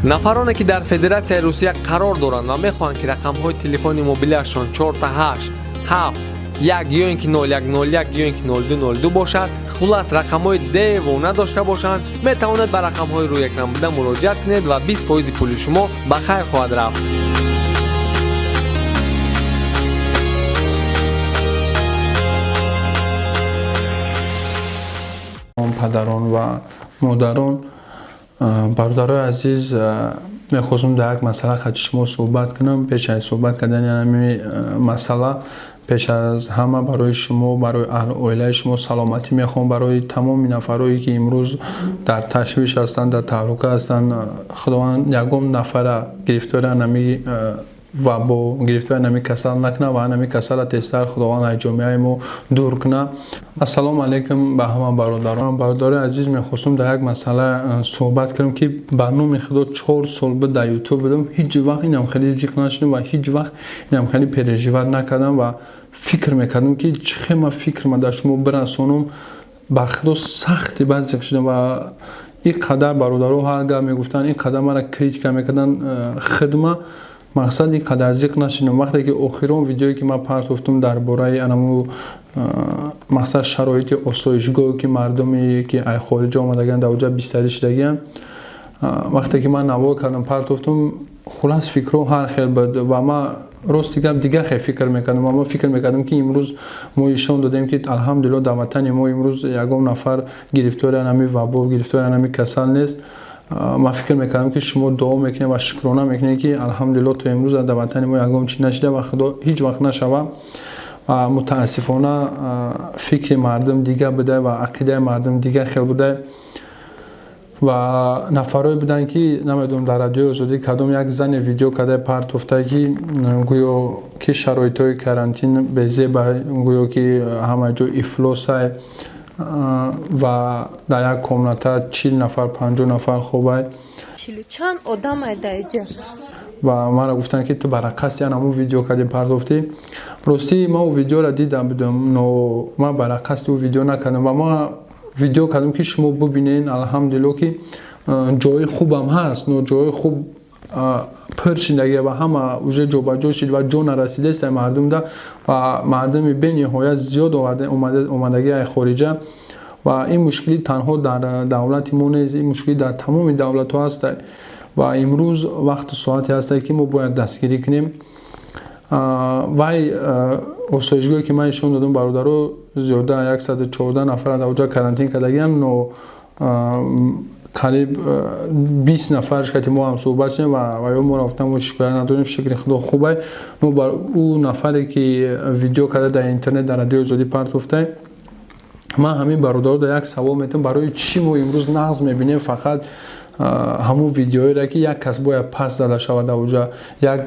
Нафароне, ки дар Федератсияи Русия қарор доранд ва мехоҳанд, ки рақамҳои телефони мобилиашон 4 8 7 1 ё ин ки 0101 ё ин ки 0202 бошад, хулас, рақамҳои девона дошта бошанд, метавонед ба рақамҳои рӯи экран буда муроҷиат кунед ва 20 фоизи пули шумо ба хайр хоҳад рафт. Падарон ва модарон, бародарои азиз, мехостум дар як масъала хати шумо суҳбат кунам. Пеш аз суҳбат кардани ҳамин масъала, пеш аз ҳама барои шумо, барои аҳли оилаи шумо саломатӣ мехоҳам. Барои тамоми нафарое, ки имрӯз дар ташвиш ҳастанд, дар таҳлука ҳастанд, Худованд ягон нафара гирифтори ҳамин вабо, гирифтори ҳамин касал накунад ва ҳамин касала тезтар Худованд аз ҷомеаи мо дур кунад. Ассалому алайкум ба ҳама бародарон. Бародарои азиз, мехостум дар як масъала суҳбат кунам, ки ба номи Худо, 4 сол буд дар Ютуб будам, ҳеҷ вақт инам хеле зиқ нашудам ва ҳеҷ вақт инам хеле переживать накардам ва фикр мекардам, ки чӣ хел ма фикрма дар шумо бирасонам. Ба Худо, сахти бад зиқ шудам ва ин қадар бародаро ҳар гап мегуфтанд, ин қадар мара критика мекарданд, хидма мақсад ин қадар зиқ нашудам. Вақте ки охирон видеое, ки ман партофтум дар бораи анаму мақсад шароити осоишгоҳе, ки мардуме, ки ай хориҷа омадагианд, дар оҷа бистарӣ шудагианд, вақте ки ман навор кардам, партофтум, хулас, фикрҳо ҳар хел буд ва ман, рости гап, дигар хел фикр мекардам. Ва ман фикр мекардам, ки имрӯз мо ишон додем, ки алҳамдулилло, дар ватани мо имрӯз ягон нафар гирифтори ҳамин вабо, гирифтори ҳамин касал нест. Ман фикр мекардам, ки шумо дуо мекунед ва шукрона мекунед, ки алҳамдулилло, то имрӯз дар ватани мо ягон чиз нашида ва Худо ҳеҷ вақт нашава. Ва мутаассифона, фикри мардум дигар буда ва ақидаи мардум дигар хел буда ва нафарое буданд, ки намедонам, дар Радиои Озодӣ кадом як зане видео карда партофта, ки гӯё ки шароитҳои карантин безеба, гӯё ки ҳама ҷо ифлосай ва дар як комната 40 нафар, 50 нафар хобай. Чанд одам дар иҷа. Ва мара гуфтанд, ки ту барақасти ан ҳамун видео кардӣ, партофтӣ. Ростӣ, ман ӯ видеоро дидам будам, но ман барақасти ӯ видео накардам ва ман видео кардам, ки шумо бубинед, алҳамдулилло, ки ҷои хубам ҳаст, но ҷои хуб пур шидагия ва ҳама уже ҷобаҷо шид ва ҷо нарасидааст мардумда ва мардуми бениҳоят зиёд омадагӣ аз хориҷа. Ва ин мушкилӣ танҳо дар давлати мо нест, ин мушкилӣ дар тамоми давлатҳо ҳаст. Ва имрӯз вақту соате ҳаста, ки мо бояд дастгирӣ кунем. Вай осоишгоҳе, ки ман нишон додам, бародаро, зиёда 114 нафар дар оҷа карантин кардагианд, но қариб 20 нафарш кати мо ҳам суҳбат шудем ва ё мо рафтам, мо шикоят надорем, шукри Худо, хубай. Но бар ӯ нафаре, ки видео карда дар интернет, дар Радиои Озодӣ партофтай, ман ҳамин бародаро дар як савол метавам: барои чӣ мо имрӯз нағз мебинем фақат ҳамун видеоеро, ки як кас бояд пас зада шавад дар оҷа, як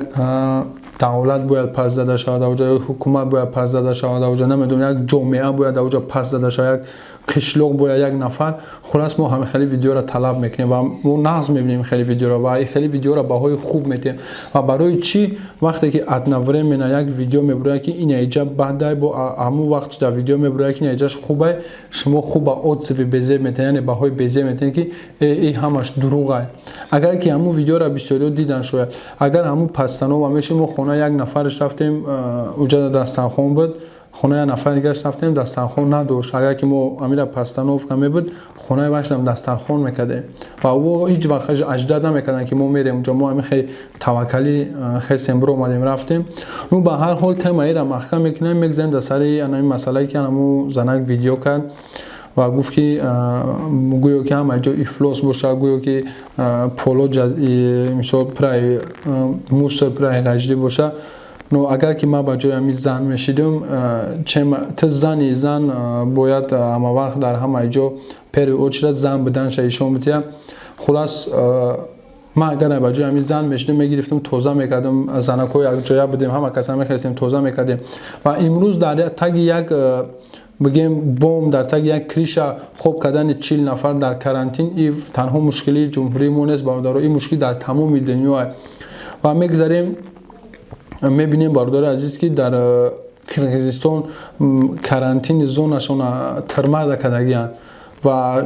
давлат бояд пас зада шавад дар оҷа, ҳукумат бояд пас зада шавад дар оҷа, намедонам, як ҷомеа бояд дар оҷа пас зада шавад, як қишлоқ бояд, як нафар. Хулас, мо ҳамин хеле видеоро талаб мекунем ва мо нағз мебинем хеле видеоро ва хеле видеоро баҳои хуб метиҳем. Ва барои чӣ вақте ки одновременно як видео мебурояд, ки ин иҷа бадай, бо ҳамун вақт дар видео мебурояд, ки ин иҷаш хубай, шумо хуба отзыви безеб метиҳед, яъне баҳои безеб метиҳед, ки и ҳамаш дурӯғай? Агар ки ҳамун видеоро бисёриҳо дидан, шояд агар ҳамун постанова мешид, мо хона як нафараш рафтем, уҷа дастархон буд, хонаи як нафари дигараш рафтем, дастархон надошт. Агар ки мо амира постановка мебуд, хонаи вашам дастархон мекардем ва ӯ ҳеҷ вақт аждад намекарданд, ки мо мерем унҷо. Мо ҳамин хеле таваккалӣ хестем, биромадем, рафтем. Ну, ба ҳар ҳол, темаира маҳкам мекунем, мегзарем дар сари анами масъалае, ки анаму занак видео кард ва гуфт, ки гӯё ки ҳама ҷо ифлос бошад, гӯё ки поло, мисол, пураи мусор, пураи ғаҷдӣ бошад. Но агар ки ман ба ҷои ҳамин зан мешидам, ту зани, зан бояд ҳамавақт дар ҳамаи ҷо первый очередь зан буданша ишон бития. Хулас, ман агар ба ҷои ҳамин зан мешидам, мегирифтам, тоза мекардам. Занакҳо якҷоя будем, ҳама каса мехестем, тоза мекардем. Ва имрӯз дар таги як, бигем, бом, дар таги як крыша хоб кардани 40 нафар дар карантин, и танҳо мушкилии ҷумҳурии мо нест, бародаро, ин мушкил дар тамоми дунё. Ва мегзарем, мебинем, бародари азиз, ки дар Қирғизистон карантини зонашона тирмада кардагиянд ва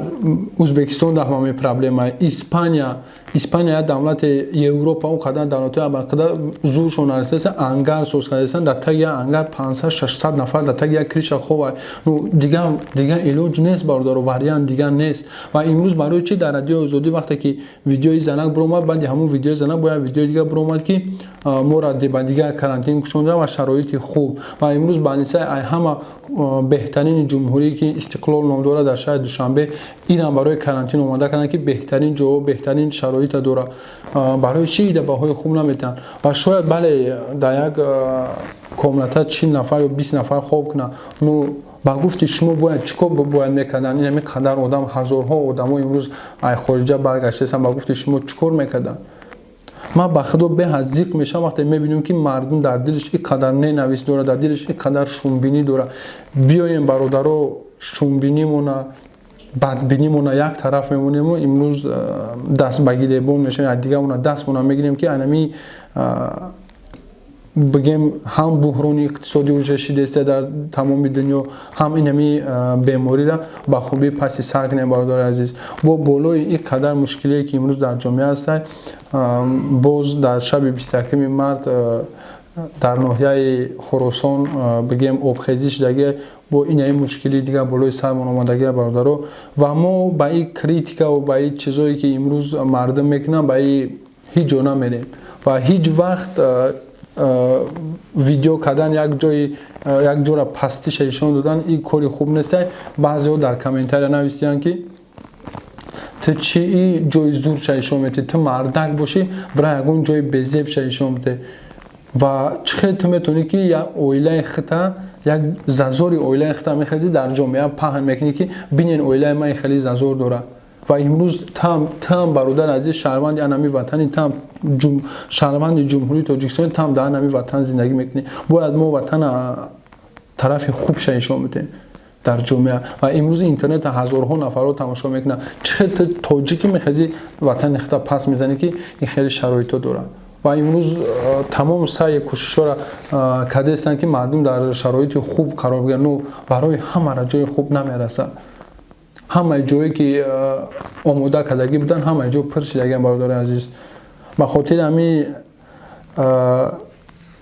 Ӯзбекистон дар ҳамаи проблема. Испания, Испания як давлати Европа, он қадар давлатҳои абарқадар зуршон нарасидаста, ангар соз кардастанд, дар таги як ангар 500, 600 нафар дар таги як крыша хова. Ну дигар илоҷ нест, бародаро, вариант дигар нест. Ва имрӯз барои чӣ дар Радиои Озодӣ, вақте ки видеои занак биромад, баъди ҳамун видеои занак бояд видеои дигар биромад, ки моро ба дигар карантин кушонда ва шароити хуб. Ва имрӯз больницаи ай ҳама беҳтарини ҷумҳурие, ки Истиқлол ном дорад, дар шаҳри Душанбе, инам барои карантин омода карданд, ки беҳтарин ҷо, беҳтарин шароита дорад. Барои чӣ ида баҳои хуб наметиҳанд? Ва шояд, бале, дар як комната 40 нафар ё 20 нафар хоб кунанд. Ну ба гуфти шумо, бояд чӣ кор бояд мекарданд? Ин ҳами қадар одам, ҳазорҳо одамо имрӯз ай хориҷа баргаштаистанд, ба гуфти шумо, чӣ кор мекарданд? Ман ба худо беҳад зиқ мешавам, вақте мебинем, ки мардум дар дилаш ин қадар ненавист дорад, дар дилаш ин қадар шумбинӣ дорад. Биёем, бародаро, шумбинимона, бадбинимона як тараф мемонему имрӯз даст ба гиребон мешавем, якдигармона дастмона мегирем, ки анами бигем, ҳам буҳрони иқтисодӣ уже шидеста дар тамоми дунё, ҳам инами бемориро ба хубӣ паси сар кунем. Бародари азиз, бо болои ин қадар мушкилие, ки имрӯз дар ҷомеа ҳастад, боз дар шаби 21 март дар ноҳияи Хуросон, бигем, обхезӣ шудагӣ, бо инаи мушкилии дигар болои сармон омадагия, бародаро. Ва мо ба ин критикаву ба ин чизое, ки имрӯз мардум мекунанд, ба ин ҳеҷ ҷо намерем ва ҳеҷ вақт видео кардан, як ҷои, як ҷора пастиша нишон додан, ин кори хуб нест. Баъзеҳо дар комментария нависиянд, ки ту чӣ и ҷои зурша нишон метиҳӣ, ту мардак бошӣ, бира ягон ҷои безебша нишон бидеҳ. Ва чӣ хел ту метавонӣ, ки як оилаи хита, як зазори оилаи хита мехезӣ, дар ҷомеа паҳн мекунӣ, ки бинен, оилаи ман хеле зазор дорад? Ва имрӯз там, бародари азиз, шаҳрванди анами ватани, там шаҳрванди Ҷумҳурии Тоҷикистон, там дар анами ватан зиндагӣ мекунӣ. Бояд мо ватана тарафи хубша нишон бидиҳем дар ҷомеа. Ва имрӯз интернета ҳазорҳо нафарро тамошо мекунанд. Чӣ хел ту тоҷикӣ мехезӣ, ватани хита пас мезанӣ, ки ин хеле шароитҳо дорад? Ва имрӯз тамоми саъи кӯшишҳоро кардаистанд, ки мардум дар шароити хуб қарор бигиранд. Ну барои ҳамаро ҷои хуб намерасад. Ҳамаи ҷое, ки омода кардагӣ буданд, ҳамаи ҷо пур шидагиан, бародари азиз. Ба хотири ҳамин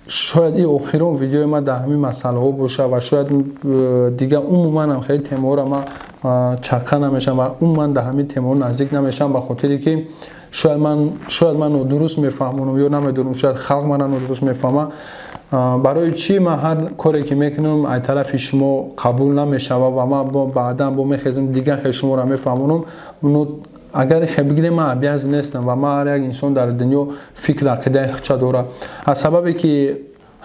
шояд ин охирон видеои ман дар ҳамин масъалаҳо бошад ва шояд дигар умуман ҳам хеле темаҳоро ман чаққа намешавам ва умуман дар ҳамин темаҳо наздик намешавам, ба хотире ки шояд ман нодуруст мефаҳмонам ё намедонам, шояд халқ мана нодуруст мефаҳмад. Барои чӣ ман ҳар коре ки мекунам, ай тарафи шумо қабул намешавад ва ман баъдан бо мехезам, дигар хел шуморо мефаҳмонам? Агар хел бигирем, ман обязан нестам ва ман, ҳар як инсон дар дунё фикр, ақидаи худша дорад. Аз сабабе ки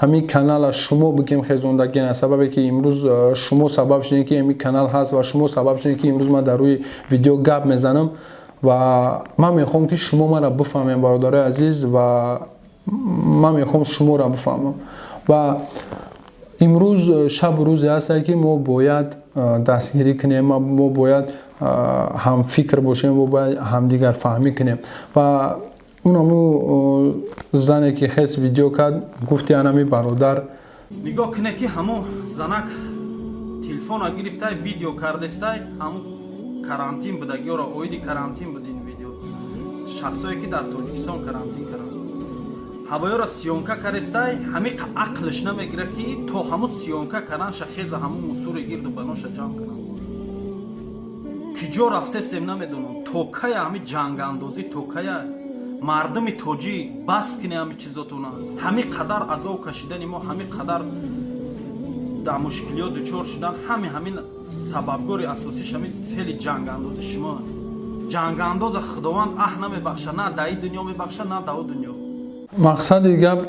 ҳамин канала шумо, бигем, хезондагиен, аз сабабе ки имрӯз шумо сабаб шудем, ки ҳамин канал ҳаст, ва шумо сабаб шудем, ки имрӯз ман дар рӯи видео гап мезанам. Ва ман мехоҳам, ки шумо маро бифаҳмем, бародарои азиз, ва ман мехоҳам шуморо бифаҳмам. Ва имрӯз шабу рӯзе ҳастае, ки мо бояд дастгирӣ кунем, мо бояд ҳамфикр бошем, мо бояд ҳамдигарфаҳмӣ кунем. Ва унаму зане, ки хес видео кард, гуфти анами бародар. Нигоҳ кунед, ки ҳамун занак телефона гирифтай, видео кардестай. Ҳамун карантин будагиёро, оиди карантин буд ин видео, шахсое, ки дар Тоҷикистон карантин карданд, ҳавоёро съёмка кардестай. Ҳамиқа ақлш намегирад, ки то ҳамун съёмка карданша хеза, ҳамун мусури гирду баноша ҷамъ кунам. Ки ҷо рафтесем, намедонам. То кая ҳами ҷангандозӣ, то кая? Мардуми тоҷик, бас куне ҳами чизотона. Ҳами қадар азоб кашидани мо, ҳами қадар дар мушкилиёт дучор шудан, ҳами ҳамин сабабгори асосиш ҳамин феъли ҷангандози шумо. Ҷангандоза Худованд аҳ намебахша, на дар ин дунё мебахша, на дар о дунё. Мақсади гап,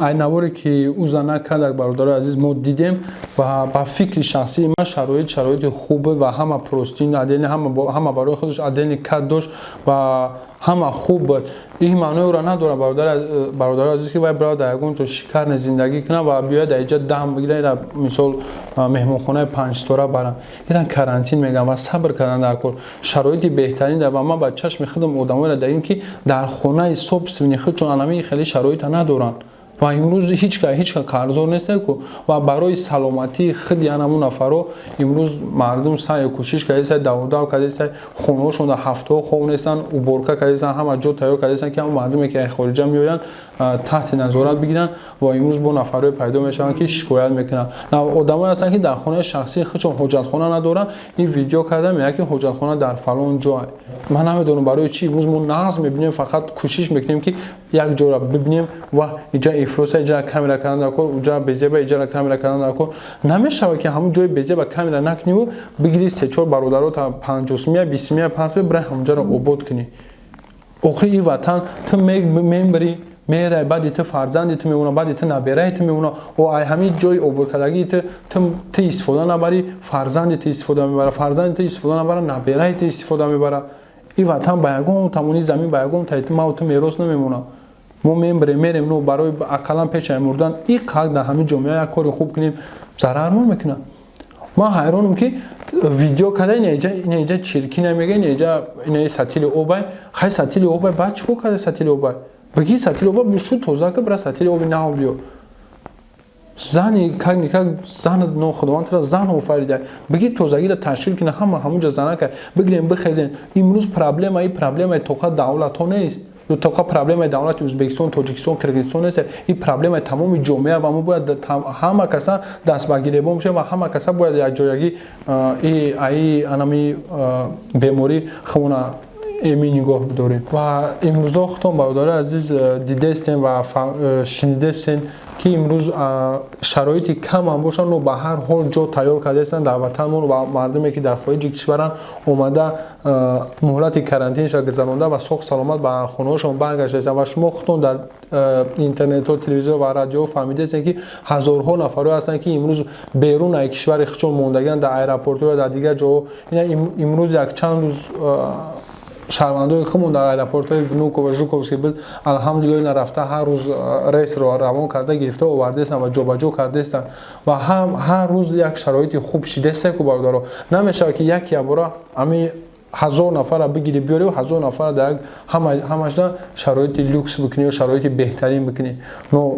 айнаворе, ки ӯ занак кардак, бародарои азиз, мо дидем ва ба фикри шахсии ман, шароит шароити хуб буд ва ҳама простынь отдельный, ҳама барои худаш отдельный кат дошт ва ҳама хуб буд. Ин маънои ӯро надорад, бародарои азиз, ки вай бирад, дар ягон ҷо шикарне зиндагӣ кунад ва биёяд, дар иҷа дам бигирад, ира мисол меҳмонхонаи панҷситора баранд. Ира карантин мегӯям ва сабр кардан дар кор, шароити беҳтарин дар. Ва ман ба чашми худам одамоеро дидем, ки дар хонаи собственный худшон анами хеле шароита надоранд. Ва имрӯз ҳеч ка қарздор нестем ку. Ва барои саломатии худи анамун нафаро имрӯз мардум саъю кӯшиш кардеста, даводав кардеста, хонаҳошон дар ҳафтаҳо хоб нестанд, уборка кардестанд, ҳама ҷо тайёр кардестанд, ки ҳамон мардуме, ки аз хориҷа меоянд, таҳти назорат бигиранд. Ва имрӯз бо нафарое пайдо мешаванд, ки шикоят мекунанд. Одамое ҳастанд, ки дар хонаи шахсии худшон ҳоҷатхона надоранд. Ин видео карда мегӯяд, ки ҳоҷатхона дар фалон ҷой. Ман намедонам, барои чӣ имрӯз мо нағз мебинем, фақат кӯшиш мекунем, ки як ҷоро бибинем ва иҷа ифлоса, иҷа камера кардан дар кор, уҷа безеба, иҷара камера кардан дар кор. Намешавад, ки ҳамун ҷои безеба камера накуниву бигири се-чор бародарота 50 сумия, 20 сумия партои, бирай ҳамунҷаро обод кунӣ. Охи, ин ватан ту мембирӣ, мерай, баъди ту фарзанди ту мемона, баъди ту набераи ту мемона. О, ай ҳамин ҷои ободкардагии ту ту истифода набарӣ, фарзанди ту истифода мебара, фарзанди ту истифода набара, набераи ту истифода мебара. Ин ватан ба ягон тамони замин, ба ягон таи маву ту мерос намемона. Мо мембирем, мерем, но барои ақаллан пешаи мурдан иқак дар ҳамин ҷомеа як кори хуб кунем, зарармон мекунад. Ман ҳайронам, ки видео карда, инаиҷа чирки намега, инаиҷа инаи сатили обай. Хай, сатили обай, баъд чӣ кор карда сатили обай? Бигӣ, сатили обай бишӯ, тоза ка, бира сатили оби нав биё. Зани как никак зан, но Худованд тура зан офарида. Бигӣ, тозагиро ташкил кина, ҳама ҳамунҷа занака бигирем, бихезен. Имрӯз проблема, ин проблемаи тоқа давлатҳо нест, тоқа проблемаи давлати Ӯзбекистон, Тоҷикистон, Қирғизистон нест. Ин проблемаи тамоми ҷомеа ва мо бояд ҳама каса даст ба гиребон бошем ва ҳама каса бояд якҷоягӣ аи анами беморӣ худмона эмин нигоҳ бидорем. Ва имрӯзо худтон, бародари азиз, дидестем ва шунидестем, ки имрӯз шароити камам бошанд, но ба ҳар ҳол ҷо тайёр кардаестанд дар ватанмон ва мардуме, ки дар хориҷи кишваранд, омада, муҳлати карантинша гузаронда ва соғ саломат ба хонаҳошон баргаштаестанд. Ва шумо худтон дар интернетҳо, телевизор ва радиоҳо фаҳмидаестем, ки ҳазорҳо нафарое ҳастанд, ки имрӯз берун аз кишвари худшон мондагианд, дар аэропортҳо ё дар дигар ҷоҳо. Ина имрӯз як чанд рӯз шаҳрвандои худмон дар аэропортҳои Внуково, Жуковский буд. Алҳамдулилло, ина рафта, ҳар рӯз рейсро равон карда, гирифта овардаестанд ва ҷобаҷо кардаестанд ва ҳар рӯз як шароити хуб шидаеста ку. Бародаро, намешавад, ки як ябора ҳамин 1000 нафара бигири, биёри, 1000 нафара дар як ҳамашда шароити люкс бикунӣ ё шароити беҳтарин бикунӣ. Но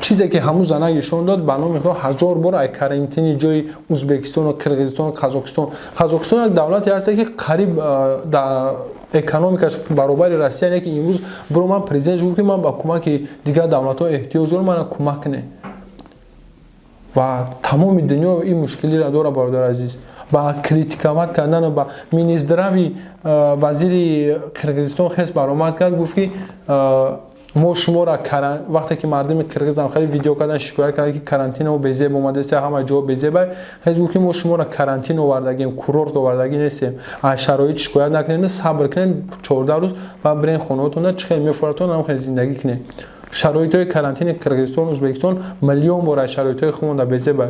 чизе, ки ҳамун занак нишон дод, ба номи Худо, ҳазор бор ай карантини ҷои Ӯзбекистону Қирғизистону Қазоқистон. Қазоқистон як давлате ҳаста, ки қариб дар экономикаш баробари Россия не, ки имрӯз биро ман президент гуфт, ки ман ба кӯмаки дигар давлатҳо эҳтиёҷ дорам, мана кӯмак кунед. Ва тамоми дунё ин мушкилиро дорад, бародари азиз. Ба критиковать кардану ба Минздрави, вазири Қирғизистон хес баромад кард, гуфт, ки мо шуморо, вақте ки мардуми қирғизам хеле видео кардан, шикоят кардан, ки карантино безеб омадааст, ҳама ҷо безеба, хез гуфт, ки мо шуморо карантин овардагем, курорт овардагӣ нестем. Аз шароит шикоят накунед, сабр кунед 14 рӯз ва бирен хонаотонда, чӣ хел мефоратон, ҳам хел зиндагӣ кунед. Шароитҳои карантини Қирғизистон, Ӯзбекистон миллион бор аз шароитҳои худмонда безеба.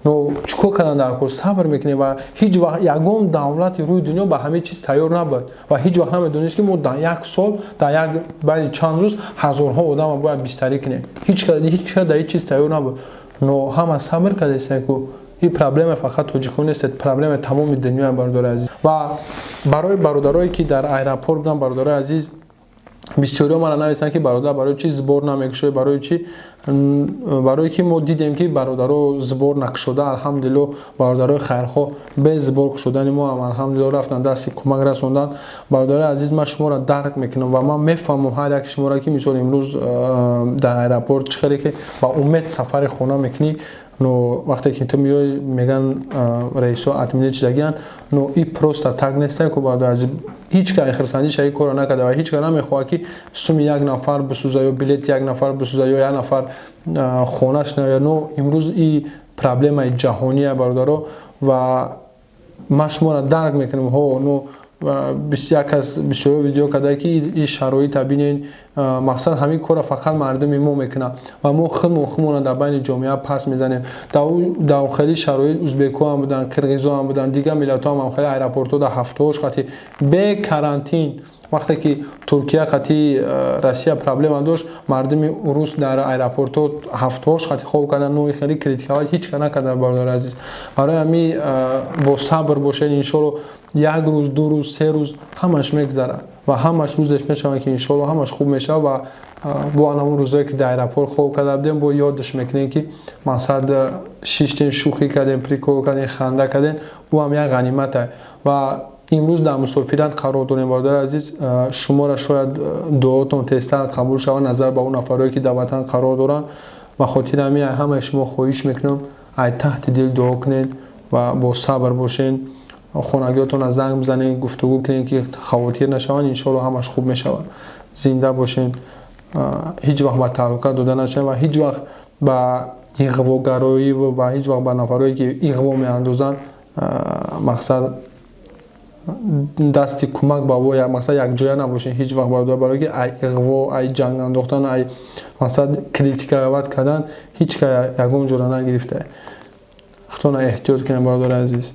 Но чӣ кор кардан дар кор? Сабр мекунем. Ва ҳеҷ вақт ягон давлати рӯи дунё ба ҳамин чиз тайёр набуд ва ҳеҷ вақт намедонист, ки мо дар як сол, дар як баъди чанд рӯз ҳазорҳо одамро бояд бистарӣ кунем. Ҳеҷ кас дар ҳеҷ чиз тайёр набуд, но ҳама сабр кардастем ку. Ин проблема фақат тоҷикон нест, проблема тамоми дунёя, бародари азиз. Ва барои бародарое, ки дар аэропорт буданд, бародарои азиз, бисёриҳо мара нависанд, ки бародар, барои чӣ сбор намекушоӣ? Барои чӣ? Барое ки мо дидем, ки бародаро сбор накушода, алҳамдулилло, бародарои хайрхоҳ бе сбор кушодани мо ҳам, алҳамдулилло, рафтан, дасти кӯмак расонданд. Бародарои азиз, ман шуморо дарк мекунам ва ман мефаҳмам ҳар яки шуморо, ки мисол имрӯз дар аэропорт чӣ хеле ки ба умед сафари хона мекунӣ, но вақте ки ту меоӣ, меган раисо отменить шудагиянд. Но и просто так нестай ку, бародари азиз. Ҳеҷ кас хирсандиша ин корро накарда ва ҳеҷ кас намехоҳад, ки суми як нафар бисӯза ё билети як нафар бисӯза ё як нафар хонаш наояд. Но имрӯз и проблемаи ҷаҳония, бародаро, ва ман шуморо дарк мекунам. Ҳо, но як кас бисёр видео карда, ки ин шароита бинен, мақсад ҳамин корро фақат мардуми мо мекунад ва мо худмон худмонро дар байни ҷомеа пас мезанем. Дар хеле шароит узбекҳо ҳам буданд, қирғизҳо ҳам буданд, дигар миллатҳо ҳам хеле аэропортҳо дар ҳафтаҳош қати бе карантин. Вақте ки Туркия қати Россия проблема дошт, мардуми урус дар аэропортҳо ҳафтаҳош қати хоб кардан. Но хеле критиковать ҳеҷ кас накарда, бародари азиз. Барои ҳамин бо сабр бошед. Иншолло, як рӯз, 2 рӯз, 3 рӯз ҳамаш мегзарад. Ва ҳамаш рӯзеш мешавад, ки иншоалло ҳамаш хуб мешавад. Ва бо ҳамон рӯзое, ки дар аэропорт хоб карда будем, бо ёдаш мекунем, ки мақсад шиштем, шӯхӣ кардем, прикол кардем, ханда кардем. Ӯ ҳам як ғанимате. Ва имрӯз дар мусофират қарор дорем. Бародари азиз, шуморо шояд дуотон тезтар қабул шавад назар ба он нафарое, ки дар ватан қарор доранд. Ба хотири ҳамин ҳамаи шумо хоҳиш мекунам, ай таҳти дил дуо кунед ва бо сабр бошед. Хонагиётонро занг бизанед, гуфтугӯ кунед, ки хавотир нашаванд. Иншоалло, ҳамаш хуб мешавад. Зинда бошед, ҳеҷ вақт ба таҳлука дода нашавед ва ҳеҷ вақт ба иғвогароӣ ва ҳеҷ вақт ба нафарое, ки иғво меандозанд, мақсад дасти кӯмак ба во, мақсад якҷоя набошед ҳеҷ вақт, бародар. Барое ки ай иғво, ай ҷанг андохтан, ай мақсад критиковать кардан ҳеҷ ка ягон ҷора нагирифта. Худтона эҳтиёт кунед, бародари азиз.